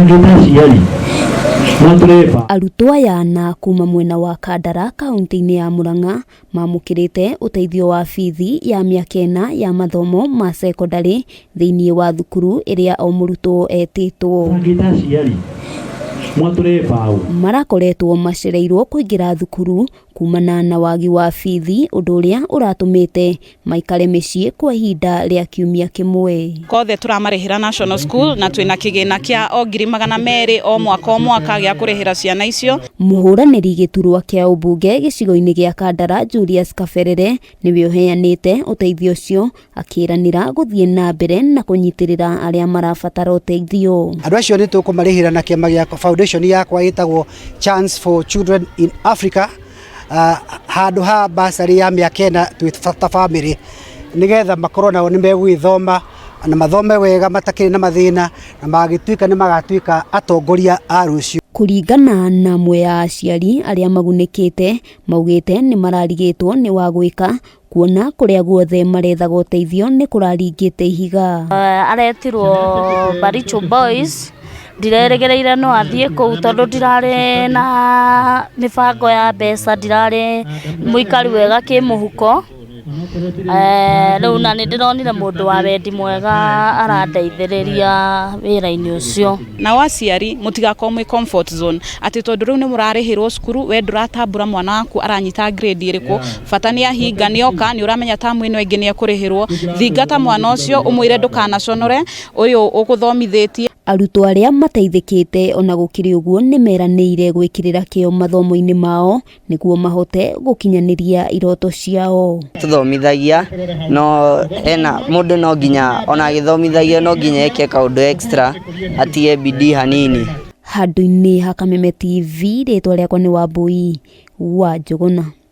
Aciari mwatũreba. Arutwo aya na kuma mwena wa Kandara kaunti-inĩ ya Murang'a mamũkĩrĩte ũteithio wa bithi ya mĩaka 4 ya mathomo ma cekondarĩ thĩinĩ wa thukuru ĩrĩa o mũrutwo etĩtwo. Bangĩte aciari mwatũre mbaũ. Marakoretwo macereirwo kũingĩra thukuru kumana na wagi wa bithi, ũndũ ũrĩa ũratũmĩte maikare mĩciĩ kwa ihinda rĩa kiumia kĩmwe. Kothe tũramarĩhĩra national school na twĩna kĩgĩna kĩa o 200,000 o mwaka o mwaka gĩa kũrĩhĩra ciana icio. Mũhũranĩri gĩturwa kĩa ũmbunge gĩcigo-inĩ gĩa Kandara Julius Kaberere nĩwe ũheanĩte ũteithio ũcio, akĩranĩra gũthiĩ na mbere na kũnyitĩrĩra arĩa marabatara ũteithio. Andũ acio nĩ tũkũmarĩhĩra na kĩama gĩa foundation yakwa ĩtagwo Chance for Children in Africa, handũ ha basarĩ ya mĩaka 4 twĩ ta bamĩrĩ, nĩgetha makorwo nao nĩ megũgĩthoma na mathome wega matakĩrĩ na mathĩna, na magĩtuĩka nĩ magatuĩka atongoria a rũciũ. Kũringana na amwe ya aciari arĩa magunĩkĩte, maugĩte nĩ mararigĩtwo nĩ wa gwĩka kuona kũrĩa guothe marethaga ũteithio nĩ kũraringĩte ihiga. Aretirwo Baricho Boys, ndirerĩgĩrĩire no athiĩ kũu tondũ ndirarĩ na mĩbango ya mbeca, ndirarĩ mũikari wega kĩmũhuko. Rĩu na nĩ ndĩronire mũndũ wa wendi mwega arandeithĩrĩria wĩra-inĩ ũcio. Nao aciari mũtigakorwo mwĩ comfort zone atĩ tondũ rĩu nĩ mũrarĩhĩrwo cukuru, we ndũratambũra mwana waku aranyita grade ĩrĩkũ, bata nĩ ahinga nĩ oka nĩ ũramenya tamu ĩno ĩngĩ nĩ ekũrĩhĩrwo. Thingata mwana ũcio ũmwĩre ndũkanaconore, ũyũ ũgũthomithĩtie. Arutwo arĩa mateithĩkĩte ona gũkĩrĩ ũguo nĩ meranĩire gwĩkĩrĩra kĩo mathomo-inĩ mao nĩguo mahote gũkinyanĩria iroto ciao. Tũthomithagia no ena mũndũ no nginya ona agĩthomithagia no nginya eke kaũndũ extra atige bidii hanini. Handũ-inĩ ha Kameme TV, rĩtwa rĩakwa nĩ Wambui wa Njũgũna.